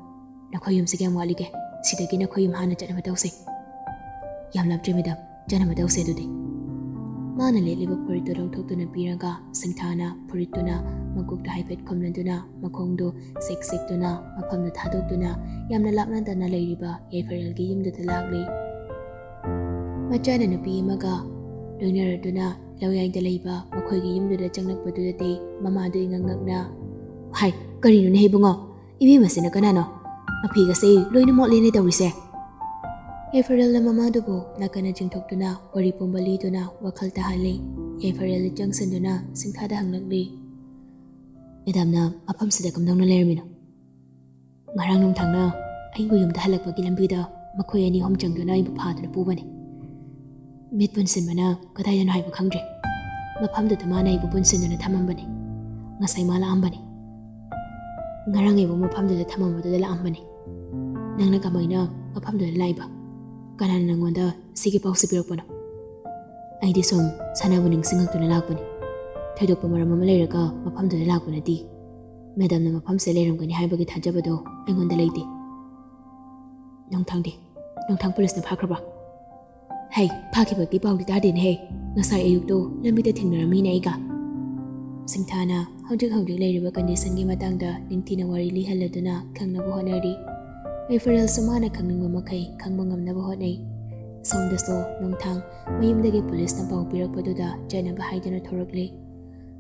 ꯅꯈꯣꯏ ꯌꯨꯝꯁꯤ ꯀꯌꯥꯝ ꯋꯥꯠꯂꯤꯒꯦ? ꯁꯤꯗꯒꯤ ꯅꯈꯣꯏ ꯌꯨꯝ ꯍꯥꯟꯅ ꯆꯠꯅꯕ ꯇꯧꯁꯤ꯫" "ꯌꯥꯝ ꯂꯥꯞꯇ꯭ꯔꯦ ꯃꯦꯗꯥꯝ, ꯆꯠꯅꯕ ꯇꯧꯁꯦ ꯑꯗꯨꯗꯤ꯫" ꯃꯥꯅ ꯂꯤꯠꯂꯤꯕ ꯐꯨꯔꯤꯠꯇꯨ ꯂꯧꯊꯣꯛꯇꯨꯅ ꯄꯤꯔꯒ ꯁꯤꯡꯊꯥꯅ ꯐꯨꯔꯤꯠꯇꯨꯅ ꯃꯀꯣꯛꯇ ꯍꯥꯏꯐꯦꯠ ꯈꯨꯝꯂꯗꯨꯅ ꯃꯈꯣꯡꯗꯨ ꯁꯤꯛ ꯁꯤꯛꯇꯨꯅ ꯃꯐꯝꯗꯨ ꯊꯥꯗꯣꯛꯇꯨꯅ ꯌꯥꯝꯅ ꯂꯥꯞꯅꯗꯅ ꯂꯩꯔꯤꯕ ꯌꯥꯏꯐꯔꯦꯜꯒꯤ ꯌꯨꯝꯗꯨꯗ ꯂꯥꯛꯂꯤ꯫ ꯃꯆꯥꯅ ꯅꯨꯄꯤ ꯑꯃꯒ ꯂꯣꯏꯅꯔꯗꯨꯅ ꯂꯧꯌꯥꯏꯗ ꯂꯩꯕ ꯃꯈꯣꯏꯒꯤ ꯌꯨꯝꯗꯨꯗ ꯆꯪꯂꯛꯄꯗꯨꯗꯗꯤ ꯃꯃꯥꯗꯨ ꯏꯉꯛ ꯉꯛꯅ, "ꯍꯥꯏ, ꯀꯔꯤꯅꯣꯅꯦ ꯏꯕꯨꯡꯉꯣ? ꯏꯕꯦꯝꯃꯁꯤꯅ ꯀꯅꯥꯅꯣ? ꯃꯐꯤꯒꯁꯦ ꯂꯣꯏꯅ ꯃꯣꯠꯂꯦꯅꯦ ꯇꯧꯔꯤꯁꯦ꯫" ꯌꯥꯏꯐꯔꯦꯜꯅ ꯃꯃꯥꯗꯨꯕꯨ ꯅꯥꯀꯟꯅ ꯆꯤꯡꯊꯣꯛꯇꯨꯅ ꯋꯥꯔꯤ ꯄꯨꯝꯕ ꯂꯤꯗꯨꯅ ꯋꯥꯈꯜ ꯇꯥꯍꯜꯂꯤ꯫ ꯌꯥꯏꯐꯔꯦꯜꯅ ꯆꯪꯁꯤꯟꯗꯨꯅ ꯁꯤꯡꯊꯥꯗ ꯍꯪꯂꯛꯂꯤ, "ꯃꯦꯗꯥꯝꯅ ꯃꯐꯝꯁꯤꯗ ꯀꯝꯗꯧꯅ ꯂꯩꯔꯝꯃꯤꯅꯣ?" "ꯉꯔꯥꯡ ꯅꯨꯡꯗꯥꯡꯅ ꯑꯩꯕꯨ ꯌꯨꯝꯗ ꯍꯜꯂꯛꯄꯒꯤ ꯂꯝꯕꯤꯗ ꯃꯈꯣꯏ ꯑꯅꯤ ꯑꯍꯨꯝ ꯆꯪꯗꯨꯅ ꯑꯩꯕꯨ ꯐꯥꯗꯨꯅ ꯄꯨꯕꯅꯤ꯫ ꯃꯤꯠ ꯄꯨꯟꯁꯤꯟꯕꯅ ꯀꯗꯥꯏꯗꯅꯣ ꯍꯥꯏꯕ ꯈꯪꯗ꯭ꯔꯦ꯫ ꯃꯐꯝꯗꯨꯗ ꯃꯥꯅ ꯑꯩꯕꯨ ꯄꯨꯟꯁꯤꯟꯗꯨꯅ ꯊꯝꯃꯝꯕꯅꯤ꯫ ꯉꯁꯥꯏ ꯃꯥ ꯂꯥꯛꯑꯝꯕꯅꯤ꯫ ꯉꯔꯥꯡ ꯑꯩꯕꯨ ꯃꯐꯝꯗꯨꯗ ꯊꯝꯃꯝꯕꯗꯨꯗ ꯂꯥꯛꯑꯝꯕꯅꯤ꯫ ꯅꯪꯅ ꯀꯃꯥꯏꯅ ꯃꯐꯝꯗꯨꯗ ꯂꯥꯛꯏꯕ? ꯀꯅꯥꯅ ꯅꯪꯉꯣꯟꯗ ꯁꯤꯒꯤ ꯄꯥꯎꯁꯦ ꯄꯤꯔꯛꯄꯅꯣ?" "ꯑꯩꯗꯤ ꯁꯨꯝ ꯁꯅꯥꯕꯨ ꯅꯤꯡꯁꯤꯡꯉꯛꯇꯨꯅ ꯂꯥꯛꯄꯅꯤ꯫ ꯊꯣꯏꯗꯣꯛꯄ ꯃꯔꯝ ꯑꯃ ꯂꯩꯔꯒ ꯃꯐꯝꯗꯨꯗ ꯂꯥꯛꯄ ꯅꯠꯇꯦ꯫ ꯃꯦꯗꯥꯝꯅ ꯃꯐꯝꯁꯤꯗ ꯂꯩꯔꯝꯒꯅꯤ ꯍꯥꯏꯕꯒꯤ ꯊꯥꯖꯕꯗꯣ ꯑꯩꯉꯣꯟꯗ ꯂꯩꯇꯦ꯫" "ꯅꯣꯡꯊꯥꯡꯗꯤ, ꯅꯣꯡꯊꯥꯡ ꯄꯨꯂꯤꯁꯅ ꯐꯥꯈ꯭ꯔꯕ?" "ꯍꯩ, ꯐꯥꯈꯤꯕꯒꯤ ꯄꯥꯎꯗꯤ ꯇꯥꯗꯦꯅꯦꯍꯦ꯫ ꯉꯁꯥꯏ ꯑꯌꯨꯛꯇꯣ ꯂꯝꯕꯤꯗ ꯊꯦꯡꯅꯔꯝꯃꯤꯅꯦ ꯑꯩꯒ꯫" ꯁꯤꯡꯊꯥꯅ ꯍꯧꯖꯤꯛ ꯍꯧꯖꯤꯛ ꯂꯩꯔꯤꯕ ꯀꯟꯗꯤꯁꯟꯒꯤ ꯃꯇꯥꯡꯗ ꯅꯤꯡꯊꯤꯅ ꯋꯥꯔꯤ ꯂꯤꯍꯜꯂꯗꯨꯅ ꯈꯪꯅꯕ ꯍꯣꯠꯅꯔꯤ꯫ ꯔꯤꯐꯔꯦꯜꯁꯨ ꯃꯥꯅ ꯈꯪꯅꯤꯡꯕ ꯃꯈꯩ ꯈꯪꯕ ꯉꯝꯅꯕ ꯍꯣꯠꯅꯩ꯫ ꯁꯣꯝꯗꯁꯨ ꯅꯨꯡꯊꯥꯡ ꯃꯌꯨꯝꯗꯒꯤ ꯄꯨꯂꯤꯁꯅ ꯄꯥꯎ ꯄꯤꯔꯛꯄꯗꯨꯗ ꯆꯠꯅꯕ ꯍꯥꯏꯗꯨꯅ ꯊꯣꯔꯛꯂꯤ꯫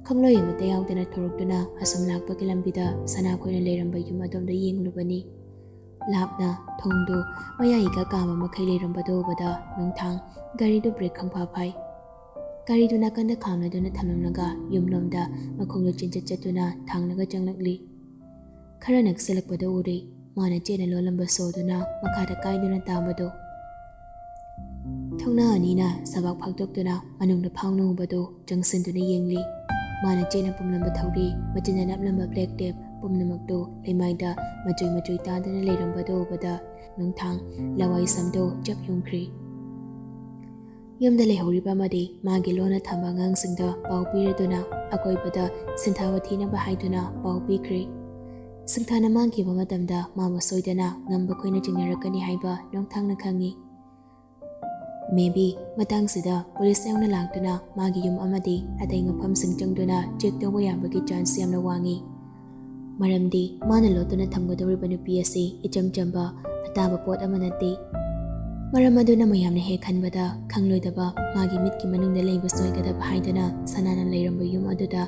ꯈꯪꯂꯣꯏ ꯑꯃꯠꯇ ꯌꯥꯎꯗꯅ ꯊꯣꯔꯛꯇꯨꯅ ꯑꯁꯨꯝ ꯂꯥꯛꯄꯒꯤ ꯂꯝꯕꯤꯗ ꯁꯅꯥꯈꯣꯏꯅ ꯂꯩꯔꯝꯕ ꯌꯨꯝ ꯑꯗꯣꯝꯗ ꯌꯦꯡꯂꯨꯕꯅꯤ꯫ ꯂꯥꯞꯅ ꯊꯣꯡꯗꯨ ꯃꯌꯥꯏ ꯏꯀꯥ ꯀꯥꯕ ꯃꯈꯩ ꯂꯩꯔꯝꯕꯗꯨ ꯎꯕꯗ ꯅꯨꯡꯊꯥꯡ ꯒꯥꯔꯤꯗꯨ ꯕ꯭ꯔꯦꯛ ꯈꯪꯐꯥ ꯐꯥꯏ꯫ ꯒꯥꯔꯤꯗꯨ ꯅꯥꯀꯟꯗ ꯈꯥꯝꯂꯗꯨꯅ ꯊꯝꯂꯝꯂꯒ ꯌꯨꯝꯂꯣꯝꯗ ꯃꯈꯣꯡꯗꯣ ꯆꯦꯟꯆꯠ ꯆꯠꯇꯨꯅ ꯊꯥꯡꯂꯒ ꯆꯪꯂꯛꯂꯤ꯫ ꯈꯔ ꯅꯛꯁꯤꯜꯂꯛꯄꯗ ꯎꯔꯦ ꯃꯥꯅ ꯆꯦꯠꯅ ꯂꯣꯜꯂꯝꯕ ꯁꯣꯗꯨꯅ ꯃꯈꯥꯗ ꯀꯥꯏꯗꯨꯅ ꯇꯥꯕꯗꯨ꯫ ꯊꯣꯡꯅꯥ ꯑꯅꯤꯅ ꯁꯕꯥꯛ ꯐꯥꯛꯇꯣꯛꯇꯨꯅ ꯃꯅꯨꯡꯗ ꯐꯥꯎꯅ ꯎꯕꯗꯨ ꯆꯪꯁꯤꯟꯗꯨꯅ ꯌꯦꯡꯂꯤ꯫ ꯃꯥꯅ ꯆꯦꯠꯅ ꯄꯨꯝꯂꯝꯕ ꯊꯧꯔꯤ, ꯃꯆꯤꯟꯗ ꯅꯞꯂꯝꯕ ꯕ꯭ꯂꯦꯛ ꯇꯦꯞ ꯄꯨꯝꯅꯃꯛꯇꯨ ꯂꯩꯃꯥꯏꯗ ꯃꯆꯨꯏ ꯃꯆꯨꯏ ꯇꯥꯗꯨꯅ ꯂꯩꯔꯝꯕꯗꯨ ꯎꯕꯗ ꯅꯨꯡꯊꯥꯡ ꯂꯋꯥꯏ ꯁꯝꯗꯨ ꯆꯞ ꯌꯨꯡꯈ꯭ꯔꯤ꯫ ꯌꯨꯝꯗ ꯂꯩꯍꯧꯔꯤꯕ ꯑꯃꯗꯤ ꯃꯥꯒꯤ ꯂꯣꯟꯅ ꯊꯝꯕ ꯑꯉꯥꯡꯁꯤꯡꯗ ꯄꯥꯎ ꯄꯤꯔꯗꯨꯅ ꯑꯀꯣꯏꯕꯗ ꯁꯤꯟꯊꯥꯕ ꯊꯤꯅꯕ ꯍꯥꯏꯗꯨꯅ ꯄꯥꯎ ꯄꯤꯈ꯭ꯔꯦ꯫ ꯁꯤꯡꯊꯥꯅ ꯃꯥꯡꯈꯤꯕ ꯃꯇꯝꯗ ꯃꯥꯕꯨ ꯁꯣꯏꯗꯅ ꯉꯝꯕ ꯈꯣꯏꯅ ꯆꯤꯡꯅꯔꯛꯀꯅꯤ ꯍꯥꯏꯕ ꯅꯣꯡꯊꯥꯡꯅ ꯈꯪꯏ꯫ ꯃꯦꯕꯤ ꯃꯇꯥꯡꯁꯤꯗ ꯄꯨꯂꯤꯁ ꯌꯥꯎꯅ ꯂꯥꯛꯇꯨꯅ ꯃꯥꯒꯤ ꯌꯨꯝ ꯑꯃꯗꯤ ꯑꯇꯩ ꯃꯐꯝꯁꯤꯡ ꯆꯪꯗꯨꯅ ꯆꯦꯛ ꯇꯧꯕ ꯌꯥꯕꯒꯤ ꯆꯥꯟꯁ ꯌꯥꯝꯅ ꯋꯥꯡꯏ꯫ ꯃꯔꯝꯗꯤ ꯃꯥꯅ ꯂꯣꯠꯇꯨꯅ ꯊꯝꯒꯗꯧꯔꯤꯕ ꯅꯨꯄꯤ ꯑꯁꯤ ꯏꯆꯝ ꯆꯝꯕ ꯑꯇꯥꯕ ꯄꯣꯠ ꯑꯃ ꯅꯠꯇꯦ꯫ ꯃꯔꯝ ꯑꯗꯨꯅ ꯃꯌꯥꯝꯅ ꯍꯦꯛ ꯈꯟꯕꯗ ꯈꯪꯂꯣꯏꯗꯕ ꯃꯥꯒꯤ ꯃꯤꯠꯀꯤ ꯃꯅꯨꯡꯗ ꯂꯩꯕ ꯁꯣꯏꯒꯗꯕ ꯍꯥꯏꯗꯨꯅ ꯁꯅꯥꯅ ꯂꯩꯔꯝꯕ ꯌꯨꯝ ꯑꯗꯨꯗ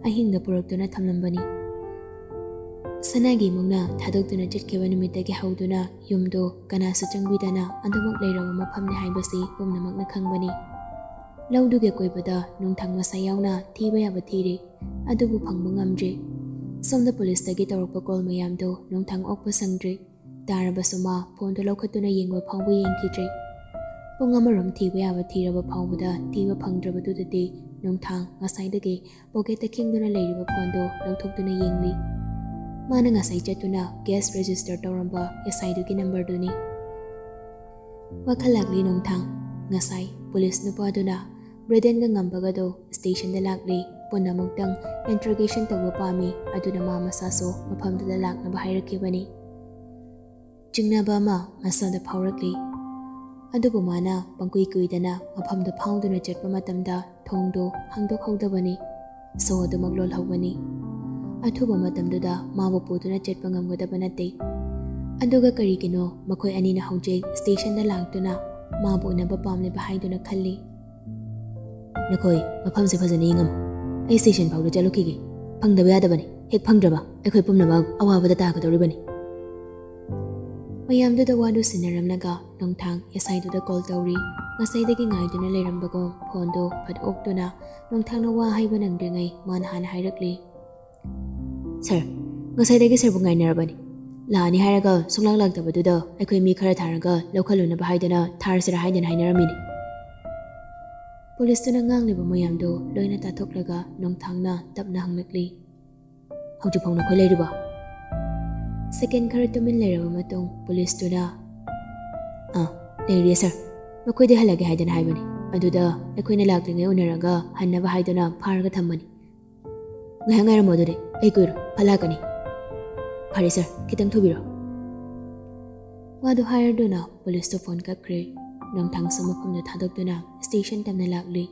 ꯑꯍꯤꯡꯗ ꯄꯨꯔꯛꯇꯨꯅ ꯊꯝꯂꯝꯕꯅꯤ꯫ ꯁꯅꯥꯒꯤ ꯏꯃꯨꯡꯅ ꯊꯥꯗꯣꯛꯇꯨꯅ ꯆꯠꯈꯤꯕ ꯅꯨꯃꯤꯠꯇꯒꯤ ꯍꯧꯗꯨꯅ ꯌꯨꯝꯗꯨ ꯀꯅꯥꯁꯨ ꯆꯪꯕꯤꯗꯅ ꯑꯗꯨꯃꯛ ꯂꯩꯔꯕ ꯃꯐꯝꯅꯤ ꯍꯥꯏꯕꯁꯤ ꯄꯨꯝꯅꯃꯛꯅ ꯈꯪꯕꯅꯤ꯫ ꯂꯧꯗꯨꯒꯤ ꯑꯀꯣꯏꯕꯗ ꯅꯨꯡꯊꯥꯡ ꯃꯁꯥ ꯌꯥꯎꯅ ꯊꯤꯕ ꯌꯥꯕ ꯊꯤꯔꯦ, ꯑꯗꯨꯕꯨ ꯐꯪꯕ ꯉꯝꯗ꯭ꯔꯦ꯫ ꯁꯣꯝꯗ ꯄꯨꯂꯤꯁꯇꯒꯤ ꯇꯧꯔꯛꯄ ꯀꯣꯜ ꯃꯌꯥꯝꯗꯨ ꯅꯨꯡꯊꯥꯡ ꯑꯣꯛꯄ ꯁꯪꯗ꯭ꯔꯦ꯫ ꯇꯥꯔꯕꯁꯨ ꯃꯥ ꯐꯣꯟꯗꯨ ꯂꯧꯈꯠꯇꯨꯅ ꯌꯦꯡꯕ ꯐꯥꯎꯕ ꯌꯦꯡꯈꯤꯗ꯭ꯔꯦ꯫ ꯄꯨꯡ ꯑꯃꯔꯣꯝ ꯊꯤꯕ ꯌꯥꯕ ꯊꯤꯔꯕ ꯐꯥꯎꯕꯗ ꯊꯤꯕ ꯐꯪꯗ꯭ꯔꯕꯗꯨꯗꯗꯤ ꯅꯨꯡꯊꯥꯡ ꯉꯁꯥꯏꯗꯒꯤ ꯄꯣꯀꯦꯠꯇ ꯈꯤꯡꯗꯨꯅ ꯂꯩꯔꯤꯕ ꯐꯣꯟꯗꯨ ꯂꯧꯊꯣꯛꯇꯨꯅ ꯌꯦꯡꯂꯤ꯫ ꯃꯥꯅ ꯉꯁꯥꯏ ꯆꯠꯇꯨꯅ ꯀꯦꯁ ꯔꯦꯖꯤꯁꯇꯔ ꯇꯧꯔꯝꯕ ꯑꯦꯁ ꯑꯥꯏꯗꯨꯒꯤ ꯅꯝꯕꯔꯗꯨꯅꯤ꯫ ꯋꯥꯈꯜ ꯂꯥꯛꯂꯤ ꯅꯨꯡꯊꯥꯡ꯫ ꯉꯁꯥꯏ ꯄꯨꯂꯤꯁ ꯅꯨꯄꯥꯗꯨꯅ ꯕ꯭ꯔꯦꯗꯦꯟꯒ ꯉꯝꯕꯒꯗꯣ ꯁ꯭ꯇꯦꯁꯟꯗ ꯂꯥꯛꯂꯤ꯫ ꯄꯨꯟꯅ ꯑꯃꯨꯛꯇꯪ ꯏꯟꯇ꯭ꯔꯣꯒꯦꯁꯟ ꯇꯧꯕ ꯄꯥꯝꯃꯤ, ꯑꯗꯨꯅ ꯃꯥ ꯃꯁꯥꯁꯨ ꯃꯐꯝꯗꯨꯗ ꯂꯥꯛꯅꯕ ꯍꯥꯏꯔꯛꯈꯤꯕꯅꯤ꯫ ꯆꯤꯡꯅꯕ ꯑꯃ ꯃꯁꯥꯗ ꯐꯥꯎꯔꯛꯂꯤ꯫ ꯑꯗꯨꯕꯨ ꯃꯥꯅ ꯄꯪꯀꯨꯏ ꯀꯨꯏꯗꯅ ꯃꯐꯝꯗꯨ ꯐꯥꯎꯗꯨꯅ ꯆꯠꯄ ꯃꯇꯝꯗ ꯊꯣꯡꯗꯨ ꯍꯥꯡꯗꯣꯛꯍꯧꯗꯕꯅꯤ꯫ ꯁꯣ ꯑꯗꯨꯃꯛ ꯂꯣꯜꯍꯧꯕꯅꯤ꯫ ꯑꯊꯨꯕ ꯃꯇꯝꯗꯨꯗ ꯃꯥꯕꯨ ꯄꯨꯗꯨꯅ ꯆꯠꯄ ꯉꯝꯒꯗꯕ ꯅꯠꯇꯦ꯫ ꯑꯗꯨꯒ ꯀꯔꯤꯒꯤꯅꯣ ꯃꯈꯣꯏ ꯑꯅꯤꯅ ꯍꯧꯖꯤꯛ ꯁ꯭ꯇꯦꯁꯟꯗ ꯂꯥꯛꯇꯨꯅ ꯃꯥꯕꯨ ꯎꯅꯕ ꯄꯥꯝꯂꯤꯕ ꯍꯥꯏꯗꯨꯅ ꯈꯜꯂꯤ꯫ ꯅꯈꯣꯏ ꯃꯐꯝꯁꯦ ꯐꯖꯅ ꯌꯦꯡꯉꯝꯃꯨ꯫ ꯑꯩ ꯁ꯭ꯇꯦꯁꯟ ꯐꯥꯎꯗ ꯆꯠꯂꯨꯈꯤꯒꯦ꯫ ꯐꯪꯗꯕ ꯌꯥꯗꯕꯅꯤ꯫ ꯍꯦꯛ ꯐꯪꯗ꯭ꯔꯕ ꯑꯩꯈꯣꯏ ꯄꯨꯝꯅꯃꯛ ꯑꯋꯥꯕꯗ ꯇꯥꯒꯗꯧꯔꯤꯕꯅꯤ꯫ ꯃꯌꯥꯝꯗꯨꯗ ꯋꯥꯗꯨ ꯁꯤꯟꯅꯔꯝꯂꯒ ꯅꯣꯡꯊꯥꯡ ꯑꯦꯁ ꯑꯥꯏꯗꯨꯗ ꯀꯣꯜ ꯇꯧꯔꯤ꯫ ꯉꯁꯥꯏꯗꯒꯤ ꯉꯥꯏꯗꯨꯅ ꯂꯩꯔꯝꯕꯒꯨꯝ ꯐꯣꯟꯗꯨ ꯐꯠ ꯑꯣꯛꯇꯨꯅ ꯅꯣꯡꯊꯥꯡꯅ ꯋꯥ ꯍꯥꯏꯕ ꯅꯪꯗ꯭ꯔꯤꯉꯩ ꯃꯥꯅ ꯍꯥꯟꯅ ꯍꯥꯏꯔꯛꯂꯤ꯫ "ꯁꯥꯔ, ꯉꯁꯥꯏꯗꯒꯤ ꯁꯥꯔꯕꯨ ꯉꯥꯏꯅꯔꯕꯅꯤ꯫ ꯂꯥꯛꯑꯅꯤ ꯍꯥꯏꯔꯒ ꯁꯨꯡꯂꯥꯛ ꯂꯥꯛꯇꯕꯗꯨꯗ ꯑꯩꯈꯣꯏ ꯃꯤ ꯈꯔ ꯊꯥꯔꯒ ꯂꯧꯈꯠꯂꯨꯅꯕ ꯍꯥꯏꯗꯅ ꯊꯥꯔꯁꯤꯔꯥ ꯍꯥꯏꯗꯅ ꯍꯥꯏꯅꯔꯝꯃꯤꯅꯤ꯫" ꯄꯨꯂꯤꯁꯇꯨꯅ ꯉꯥꯡꯂꯤꯕ ꯃꯌꯥꯝꯗꯨ ꯂꯣꯏꯅ ꯇꯥꯊꯣꯛꯂꯒ ꯅꯣꯡꯊꯥꯡꯅ ꯇꯞꯅ ꯍꯪꯂꯛꯂꯤ꯫ "ꯍꯧꯖꯤꯛꯐꯥꯎ ꯅꯈꯣꯏ ꯂꯩꯔꯤꯕꯣ?" ꯁꯦꯀꯦꯟ ꯈꯔ ꯇꯨꯃꯤꯟ ꯂꯩꯔꯕ ꯃꯇꯨꯡ ꯄꯨꯂꯤꯁꯇꯨꯅ, "ꯑꯥ, ꯂꯩꯔꯤꯌꯦ ꯁꯥꯔ꯫ ꯃꯈꯣꯏꯗꯤ ꯍꯜꯂꯒꯦ ꯍꯥꯏꯗꯅ ꯍꯥꯏꯕꯅꯤ꯫ ꯑꯗꯨꯗ ꯑꯩꯈꯣꯏꯅ ꯂꯥꯛꯂꯤꯉꯩ ꯎꯅꯔꯒ ꯍꯟꯅꯕ ꯍꯥꯏꯗꯨꯅ ꯐꯥꯔꯒ ꯊꯝꯕꯅꯤ꯫ ꯉꯥꯏꯍꯥꯛ ꯉꯥꯏꯔꯝꯃꯣ ꯑꯗꯨꯗꯤ, ꯑꯩ ꯀꯨꯏꯔꯣꯏ, ꯐꯠ ꯂꯥꯛꯀꯅꯤ꯫" "ꯐꯔꯦ ꯁꯥꯔ, ꯈꯤꯇꯪ ꯊꯨꯕꯤꯔꯣ꯫" ꯋꯥꯗꯨ ꯍꯥꯏꯔꯗꯨꯅ ꯄꯨꯂꯤꯁꯇꯨ ꯐꯣꯟ ꯀꯛꯈ꯭ꯔꯦ꯫ ꯅꯣꯡꯊꯥꯡꯁꯨ ꯃꯐꯝꯗꯨ ꯊꯥꯗꯣꯛꯇꯨꯅ ꯁ꯭ꯇꯦꯁꯟ ꯇꯝꯅ ꯂꯥꯛꯂꯤ꯫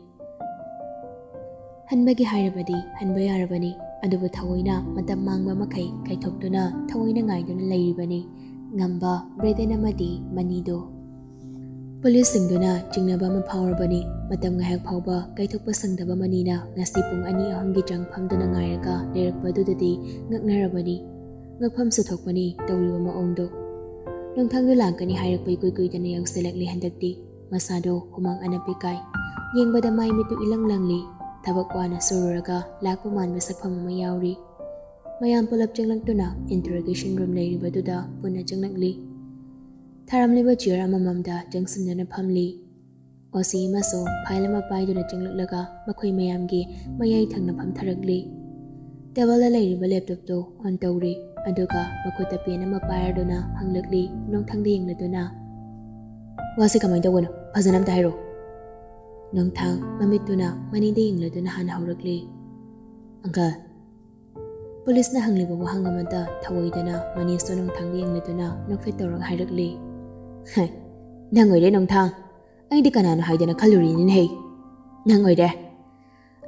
ꯍꯟꯕꯒꯤ ꯍꯥꯏꯔꯕꯗꯤ ꯍꯟꯕ ꯌꯥꯔꯕꯅꯤ, ꯑꯗꯨꯕꯨ ꯊꯑꯣꯏꯅ ꯃꯇꯝ ꯃꯥꯡꯕ ꯃꯈꯩ ꯀꯥꯏꯊꯣꯛꯇꯨꯅ ꯊꯑꯣꯏꯅ ꯉꯥꯏꯗꯨꯅ ꯂꯩꯔꯤꯕꯅꯤ ꯉꯝꯕ ꯕ꯭ꯔꯦꯗꯦꯟ ꯑꯃꯗꯤ ꯃꯅꯤꯗꯣ꯫ ꯄꯨꯂꯤꯁꯁꯤꯡꯗꯨꯅ ꯆꯤꯡꯅꯕ ꯑꯃ ꯐꯥꯎꯔꯕꯅꯤ꯫ ꯃꯇꯝ ꯉꯥꯏꯍꯥꯛ ꯐꯥꯎꯕ ꯀꯥꯏꯊꯣꯛꯄ ꯁꯪꯗꯕ ꯃꯅꯤꯅ ꯉꯁꯤ ꯄꯨꯡ ꯑꯅꯤ ꯑꯍꯨꯝꯒꯤ ꯆꯥꯡ ꯐꯝꯗꯨꯅ ꯉꯥꯏꯔꯒ ꯂꯩꯔꯛꯄꯗꯨꯗꯗꯤ ꯉꯛꯅꯔꯕꯅꯤ꯫ ꯉꯛꯐꯝꯁꯨ ꯊꯣꯛꯄꯅꯤ ꯇꯧꯔꯤꯕ ꯃꯑꯣꯡꯗꯣ꯫ ꯅꯣꯡꯊꯥꯡꯗꯣ ꯂꯥꯛꯀꯅꯤ ꯍꯥꯏꯔꯛꯄ ꯏꯀꯨꯏ ꯀꯨꯏꯗꯅ ꯌꯧꯁꯤꯜꯂꯛꯂꯤ ꯍꯟꯗꯛꯇꯤ꯫ ꯃꯁꯥꯗꯣ ꯍꯨꯃꯥꯡ ꯑꯅꯞꯄꯤ ꯀꯥꯏ꯫ ꯌꯦꯡꯕꯗ ꯃꯥꯏ ꯃꯤꯠꯇꯨ ꯏꯂꯪ ꯂꯪꯂꯤ꯫ ꯊꯕꯛ ꯋꯥꯅ ꯁꯨꯔꯨꯔꯒ ꯂꯥꯛꯄ ꯃꯥꯟꯕ ꯁꯛꯐꯝ ꯑꯃ ꯌꯥꯎꯔꯤ꯫ ꯃꯌꯥꯝ ꯄꯨꯂꯞ ꯆꯪꯂꯛꯇꯨꯅ interrogation room ꯂꯩꯔꯤꯕꯗꯨꯗ ꯄꯨꯟꯅ ꯆꯪꯂꯛꯂꯤ꯫ ꯊꯥꯔꯝꯂꯤꯕ chair ꯑꯃꯃꯝꯗ ꯆꯪꯁꯤꯟꯗꯨꯅ ꯐꯝꯂꯤ꯫ ꯑꯣ ꯁꯤ ꯑꯃꯁꯨ file ꯑꯃ ꯄꯥꯏꯗꯨꯅ ꯆꯪꯂꯛꯂꯒ ꯃꯈꯣꯏ ꯃꯌꯥꯝꯒꯤ ꯃꯌꯥꯏ ꯊꯪꯅ ꯐꯝꯊꯔꯛꯂꯤ꯫ Table ꯗ ꯂꯩꯔꯤꯕ laptop ꯇꯨ on ꯇꯧꯔꯤ, ꯑꯗꯨꯒ ꯃꯈꯨꯠꯇ pen ꯑꯃ ꯄꯥꯏꯔꯗꯨꯅ ꯍꯪꯂꯛꯂꯤ, ꯅꯣꯡꯊꯥꯡꯗ ꯌꯦꯡꯂꯗꯨꯅ꯫ "ꯋꯥꯁꯤ ꯀꯃꯥꯏꯅ ꯇꯧꯕꯅꯣ? ꯐꯖꯅ ꯑꯝꯇ ꯍꯥꯏꯔꯛꯑꯣ꯫" ꯅꯣꯡꯊꯥꯡ ꯃꯃꯤꯠꯇꯨꯅ ꯃꯅꯤꯗ ꯌꯦꯡꯂꯗꯨꯅ ꯍꯥꯟꯅ ꯍꯧꯔꯛꯂꯤ꯫ "Uncle꯫" ꯄꯨꯂꯤꯁꯅ ꯍꯪꯂꯤꯕ ꯋꯥꯍꯪ ꯑꯃꯗ ꯊꯑꯣꯏꯗꯅ ꯃꯅꯤꯁꯇꯣ ꯅꯣꯡꯊꯥꯡꯗ ꯌꯦꯡꯂꯗꯨꯅ ꯅꯣꯛꯐꯦꯠ ꯇꯧꯔꯒ ꯍꯥꯏꯔꯛꯂꯤ꯫ "ꯍꯥꯏ, "ꯅꯪ ꯑꯣꯏꯔꯦ ꯅꯣꯡꯊꯥꯡ꯫ ꯑꯩꯗꯤ ꯀꯅꯥꯅꯣ ꯍꯥꯏꯗꯅ ꯈꯜꯂꯨꯔꯤꯅꯤꯅꯦꯍꯦ꯫ ꯅꯪ ꯑꯣꯏꯔꯦ꯫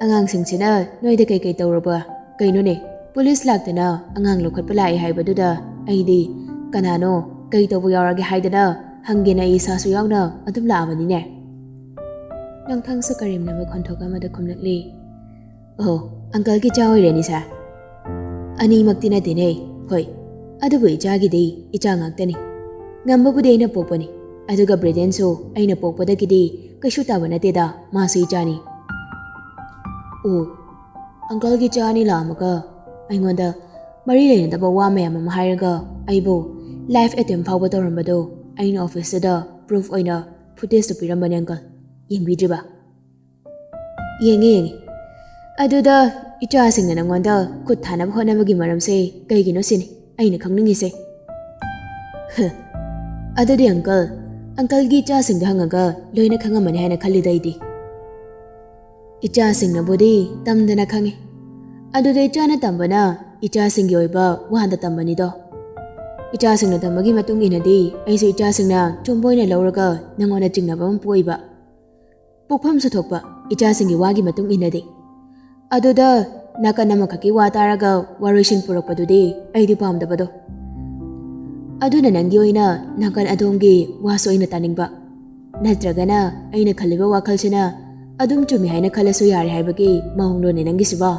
ꯑꯉꯥꯡꯁꯤꯡꯁꯤꯅ ꯅꯣꯏꯗ ꯀꯩꯀꯩ ꯇꯧꯔꯕ? ꯀꯩꯅꯣꯅꯦ, ꯄꯨꯂꯤꯁ ꯂꯥꯛꯇꯅ ꯑꯉꯥꯡ ꯂꯧꯈꯠꯄ ꯂꯥꯛꯑꯦ ꯍꯥꯏꯕꯗꯨꯗ ꯑꯩꯗꯤ ꯀꯅꯥꯅꯣ, ꯀꯩ ꯇꯧꯕ ꯌꯥꯎꯔꯒꯦ ꯍꯥꯏꯗꯅ ꯍꯪꯒꯦꯅ ꯑꯩ ꯏꯁꯥꯁꯨ ꯌꯥꯎꯅ ꯑꯗꯨꯝ ꯂꯥꯛꯑꯕꯅꯤꯅꯦ꯫" ꯅꯣꯡꯊꯥꯡꯁꯨ ꯀꯔꯦꯝꯅꯕ ꯈꯣꯟꯊꯣꯛ ꯑꯃꯗ ꯈꯨꯝꯂꯛꯂꯤ꯫ "ꯑꯣ, ꯑꯪꯀꯜꯒꯤ ꯏꯆꯥ ꯑꯣꯏꯔꯦꯅꯦ ꯁꯥꯔ?" "ꯑꯅꯤꯃꯛꯇꯤ ꯅꯠꯇꯦꯅꯦ꯫ ꯍꯣꯏ, ꯑꯗꯨꯕꯨ ꯏꯆꯥꯒꯤꯗꯤ ꯏꯆꯥ ꯉꯥꯛꯇꯅꯤ꯫ ꯉꯝꯕꯕꯨꯗꯤ ꯑꯩꯅ ꯄꯣꯛꯄꯅꯤ, ꯑꯗꯨꯒ ꯕ꯭ꯔꯦꯗꯦꯟꯁꯨ ꯑꯩꯅ ꯄꯣꯛꯄꯗꯒꯤꯗꯤ ꯀꯩꯁꯨ ꯇꯥꯕ ꯅꯠꯇꯦꯗ, ꯃꯥꯁꯨ ꯏꯆꯥꯅꯤ꯫" "ꯑꯣ, ꯑꯪꯀꯜꯒꯤ ꯏꯆꯥ ꯑꯅꯤ ꯂꯥꯛꯑꯝꯃꯒ ꯑꯩꯉꯣꯟꯗ ꯃꯔꯤ ꯂꯩꯅꯗꯕ ꯋꯥ ꯃꯌꯥꯝ ꯑꯃ ꯍꯥꯏꯔꯒ ꯑꯩꯕꯨ ꯂꯥꯏꯐ ꯑꯦꯇꯦꯝ ꯐꯥꯎꯕ ꯇꯧꯔꯝꯕꯗꯣ ꯑꯩꯅ ꯑꯣꯐꯤꯁꯇꯨꯗ ꯄ꯭ꯔꯨꯐ ꯑꯣꯏꯅ ꯐꯨꯇꯦꯖꯇꯨ ꯄꯤꯔꯝꯕꯅꯦ ꯑꯪꯀꯜ꯫ ꯌꯦꯡꯕꯤꯗ꯭ꯔꯤꯕ?" "ꯌꯦꯡꯉꯦ, ꯌꯦꯡꯉꯦ꯫ ꯑꯗꯨꯗ ꯏꯆꯥꯁꯤꯡꯅ ꯅꯪꯉꯣꯟꯗ ꯈꯨꯠ ꯊꯥꯅꯕ ꯍꯣꯠꯅꯕꯒꯤ ꯃꯔꯝꯁꯦ ꯀꯩꯒꯤꯅꯣ ꯁꯤꯅꯤ ꯑꯩꯅ ꯈꯪꯅꯤꯡꯉꯤꯁꯦ꯫" "ꯍ, ꯑꯗꯨꯗꯤ ꯑꯪꯀꯜ, ꯑꯪꯀꯜꯒꯤ ꯏꯆꯥꯁꯤꯡꯗ ꯍꯪꯉꯒ ꯂꯣꯏꯅ ꯈꯪꯉꯝꯃꯅꯤ ꯍꯥꯏꯅ ꯈꯜꯂꯤꯗ ꯑꯩꯗꯤ꯫" "ꯏꯆꯥꯁꯤꯡꯅꯕꯨꯗꯤ ꯇꯝꯗꯅ ꯈꯪꯉꯤ꯫ ꯑꯗꯨꯗ ꯏꯆꯥꯅ ꯇꯝꯕꯅ ꯏꯆꯥꯁꯤꯡꯒꯤ ꯑꯣꯏꯕ ꯋꯥꯗ ꯇꯝꯕꯅꯤꯗꯣ꯫ ꯏꯆꯥꯁꯤꯡꯅ ꯇꯝꯕꯒꯤ ꯃꯇꯨꯡ ꯏꯟꯅꯗꯤ ꯑꯩꯁꯨ ꯏꯆꯥꯁꯤꯡꯅ ꯆꯨꯝꯕ ꯑꯣꯏꯅ ꯂꯧꯔꯒ ꯅꯪꯉꯣꯟꯗ ꯆꯤꯡꯅꯕ ꯑꯃ ꯄꯣꯛꯏꯕ꯫ ꯄꯣꯛꯐꯝꯁꯨ ꯊꯣꯛꯄ ꯏꯆꯥꯁꯤꯡꯒꯤ ꯋꯥꯒꯤ ꯃꯇꯨꯡ ꯏꯟꯅꯗꯤ꯫ ꯑꯗꯨꯗ ꯅꯥꯀꯟ ꯑꯃꯈꯛꯀꯤ ꯋꯥ ꯇꯥꯔꯒ ꯋꯥꯔꯣꯏꯁꯤꯟ ꯄꯨꯔꯛꯄꯗꯨꯗꯤ ꯑꯩꯗꯤ ꯄꯥꯝꯗꯕꯗꯣ꯫ ꯑꯗꯨꯅ ꯅꯪꯒꯤ ꯑꯣꯏꯅ ꯅꯥꯀꯟ ꯑꯗꯣꯝꯒꯤ ꯋꯥꯁꯨ ꯑꯩꯅ ꯇꯥꯅꯤꯡꯕ꯫ ꯅꯠꯇ꯭ꯔꯒꯅ ꯑꯩꯅ ꯈꯜꯂꯤꯕ ꯋꯥꯈꯜꯁꯤꯅ ꯑꯗꯨꯝ ꯆꯨꯝꯃꯤ ꯍꯥꯏꯅ ꯈꯜꯂꯁꯨ ꯌꯥꯔꯦ ꯍꯥꯏꯕꯒꯤ ꯃꯑꯣꯡꯂꯣꯅꯦ ꯅꯪꯒꯤꯁꯤꯕꯣ?"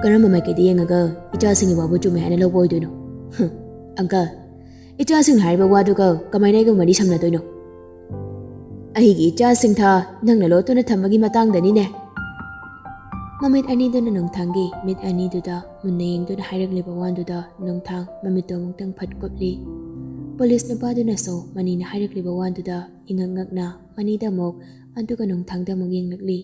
"ꯀꯔꯝꯕ ꯃꯥꯏꯀꯩꯗ ꯌꯦꯡꯉꯒ ꯏꯆꯥꯁꯤꯡꯒꯤ ꯋꯥꯕꯨ ꯆꯨꯝꯃꯤ ꯍꯥꯏꯅ ꯂꯧꯕ ꯑꯣꯏꯗꯣꯏꯅꯣ? ꯍꯨꯝ, ꯑꯪꯀꯜ, ꯏꯆꯥꯁꯤꯡꯅ ꯍꯥꯏꯔꯤꯕ ꯋꯥꯗꯨꯒ ꯀꯃꯥꯏꯅ ꯑꯩꯒ ꯃꯔꯤ ꯁꯝꯅꯗꯣꯏꯅꯣ? ꯑꯩꯒꯤ ꯏꯆꯥꯁꯤꯡ ꯊꯥ ꯅꯪꯅ ꯂꯣꯠꯇꯨꯅ ꯊꯝꯕꯒꯤ ꯃꯇꯥꯡꯗꯅꯤꯅꯦ꯫" ꯃꯃꯤꯠ ꯑꯅꯤꯗꯨꯅ ꯅꯣꯡꯊꯥꯡꯒꯤ ꯃꯤꯠ ꯑꯅꯤꯗꯨꯗ ꯃꯨꯟꯅ ꯌꯦꯡꯗꯨꯅ ꯍꯥꯏꯔꯛꯂꯤꯕ ꯋꯥꯗꯨꯗ ꯅꯣꯡꯊꯥꯡ ꯃꯃꯤꯠꯇꯣ ꯑꯃꯨꯛꯇꯪ ꯐꯠ ꯀꯨꯞꯂꯤ꯫ ꯄꯨꯂꯤꯁ ꯅꯨꯄꯥꯗꯨꯅꯁꯨ ꯃꯅꯤꯅ ꯍꯥꯏꯔꯛꯂꯤꯕ ꯋꯥꯗꯨꯗ ꯏꯉꯛ ꯉꯛꯅ ꯃꯅꯤꯗ ꯑꯃꯨꯛ, ꯑꯗꯨꯒ ꯅꯣꯡꯊꯥꯡꯗ ꯑꯃꯨꯛ ꯌꯦꯡꯂꯛꯂꯤ꯫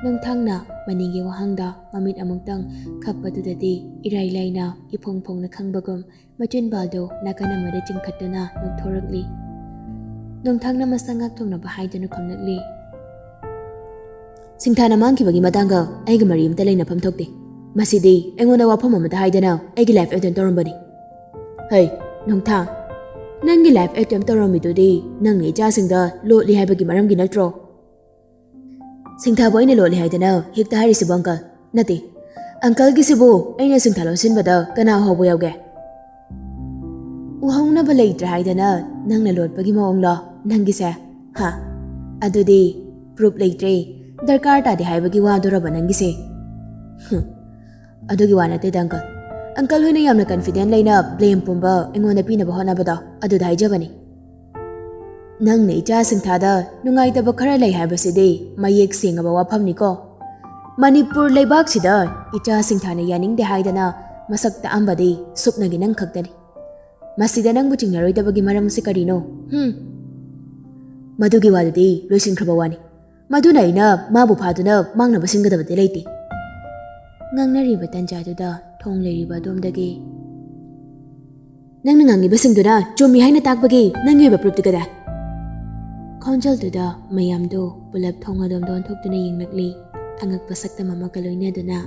ꯅꯣꯡꯊꯥꯡꯅ ꯃꯅꯤꯒꯤ ꯋꯥꯍꯪꯗ ꯃꯃꯤꯠ ꯑꯃꯨꯛꯇꯪ ꯈꯞꯄꯗꯨꯗꯗꯤ ꯏꯔꯥꯏ ꯂꯥꯏꯅ ꯏꯐꯣꯡ ꯐꯣꯡꯅ ꯈꯪꯕꯒꯨꯝ ꯃꯆꯤꯟꯕꯥꯜꯗꯨ ꯅꯥꯀꯟ ꯑꯃꯗ ꯆꯤꯡꯈꯠꯇꯨꯅ ꯅꯣꯛꯊꯣꯔꯛꯂꯤ꯫ ꯅꯣꯡꯊꯥꯡꯅ ꯃꯁꯥ ꯉꯥꯛꯊꯣꯛꯅꯕ ꯍꯥꯏꯗꯨꯅ ꯈꯨꯝꯂꯛꯂꯤ꯫ "ꯁꯤꯡꯊꯥꯅ ꯃꯥꯡꯈꯤꯕꯒꯤ ꯃꯇꯥꯡꯒ ꯑꯩꯒ ꯃꯔꯤ ꯑꯃꯇ ꯂꯩꯅꯐꯝ ꯊꯣꯛꯇꯦ꯫ ꯃꯁꯤꯗꯤ ꯑꯩꯉꯣꯟꯗ ꯋꯥꯐꯝ ꯑꯃꯇ ꯍꯥꯏꯗꯅ ꯑꯩꯒꯤ ꯂꯥꯏꯐ ꯑꯦꯇꯦꯝ ꯇꯧꯔꯝꯕꯅꯤ꯫ ꯍꯩ, ꯅꯣꯡꯊꯥꯡ!" ꯅꯪꯒꯤ life attempt ꯇꯧꯔꯝꯃꯤꯗꯨꯗꯤ ꯅꯪꯅ ꯏꯆꯥꯁꯤꯡꯗ ꯂꯣꯠꯂꯤ ꯍꯥꯏꯕꯒꯤ ꯃꯔꯝꯒꯤ ꯅꯠꯇ꯭ꯔꯣ? ꯁꯤꯡꯊꯥꯕꯨ ꯑꯩꯅ ꯂꯣꯠꯂꯤ ꯍꯥꯏꯗꯅ ꯍꯦꯛꯇ ꯍꯥꯏꯔꯤꯁꯤꯕꯨ, uncle? ꯅꯠꯇꯦ, uncleꯒꯤꯁꯤꯕꯨ ꯑꯩꯅ ꯁꯤꯡꯊꯥ ꯂꯣꯠꯁꯤꯟꯕꯗ ꯀꯅꯥ ꯎꯍꯧꯕ ꯌꯥꯎꯒꯦ? ꯎꯍꯧꯅꯕ ꯂꯩꯇ꯭ꯔꯦ ꯍꯥꯏꯗꯅ ꯅꯪꯅ ꯂꯣꯠꯄꯒꯤ ꯃꯑꯣꯡꯂꯣ ꯅꯪꯒꯤꯁꯦ? ꯍꯥ? ꯑꯗꯨꯗꯤ proof ꯂꯩꯇ꯭ꯔꯦ, ꯗꯔꯀꯥꯔ ꯇꯥꯗꯦ ꯍꯥꯏꯕꯒꯤ ꯋꯥꯗꯨꯔꯕ ꯅꯪꯒꯤꯁꯦ? ꯍꯨꯝ, ꯑꯗꯨꯒꯤ ꯋꯥ ꯅꯠꯇꯦꯗ, uncle꯫ Uncle ꯍꯣꯏꯅ ꯌꯥꯝꯅ confident ꯂꯩꯅ blame ꯄꯨꯝꯕ ꯑꯩꯉꯣꯟꯗ ꯄꯤꯅꯕ ꯍꯣꯠꯅꯕꯗꯣ, ꯑꯗꯨꯗ ꯍꯥꯏꯖꯕꯅꯤ꯫ ꯅꯪꯅ ꯏꯆꯥ ꯁꯤꯡꯊꯥꯗ ꯅꯨꯡꯉꯥꯏꯇꯕ ꯈꯔ ꯂꯩ ꯍꯥꯏꯕꯁꯤꯗꯤ ꯃꯌꯦꯛ ꯁꯦꯡꯉꯕ ꯋꯥꯐꯝꯅꯤꯀꯣ꯫ ꯃꯅꯤꯄꯨꯔ ꯂꯩꯕꯥꯛꯁꯤꯗ ꯏꯆꯥ ꯁꯤꯡꯊꯥꯅ ꯌꯥꯅꯤꯡꯗꯦ ꯍꯥꯏꯗꯅ ꯃꯁꯛ ꯇꯥꯛꯑꯝꯕꯗꯤ ꯁꯨꯞꯅꯒꯤ ꯅꯪ ꯈꯛꯇꯅꯤ꯫ ꯃꯁꯤꯗ ꯅꯪꯕꯨ ꯆꯤꯡꯅꯔꯣꯏꯗꯕꯒꯤ ꯃꯔꯝꯁꯤ ꯀꯔꯤꯅꯣ? ꯍꯨꯝ? ꯃꯗꯨꯒꯤ ꯋꯥꯗꯨꯗꯤ ꯂꯣꯏꯁꯤꯟꯈ꯭ꯔꯕ ꯋꯥꯅꯤ꯫ ꯃꯗꯨꯅ ꯑꯩꯅ ꯃꯥꯕꯨ ꯐꯥꯗꯨꯅ ꯃꯥꯡꯅꯕ ꯁꯤꯟꯒꯗꯕꯗꯤ ꯂꯩꯇꯦ꯫ ꯉꯥꯡꯅꯔꯤꯕ ꯇꯟꯖꯥꯗꯨꯗ ꯊꯣꯡ ꯂꯩꯔꯤꯕ ꯑꯗꯣꯝꯗꯒꯤ, "ꯅꯪꯅ ꯉꯥꯡꯉꯤꯕꯁꯤꯡꯗꯨꯅ ꯆꯨꯝꯃꯤ ꯍꯥꯏꯅ ꯇꯥꯛꯄꯒꯤ ꯅꯪꯒꯤ ꯑꯣꯏꯕ proofꯇꯤ ꯀꯗꯥꯏ?" ꯈꯣꯟꯖꯦꯜꯗꯨꯗ ꯃꯌꯥꯝꯗꯨ ꯄꯨꯂꯞ ꯊꯣꯡ ꯑꯗꯣꯝꯗ ꯑꯣꯟꯊꯣꯛꯇꯨꯅ ꯌꯦꯡꯂꯛꯂꯤ, ꯑꯉꯛꯄ ꯁꯛꯇꯝ ꯑꯃꯒ ꯂꯣꯏꯅꯗꯨꯅ꯫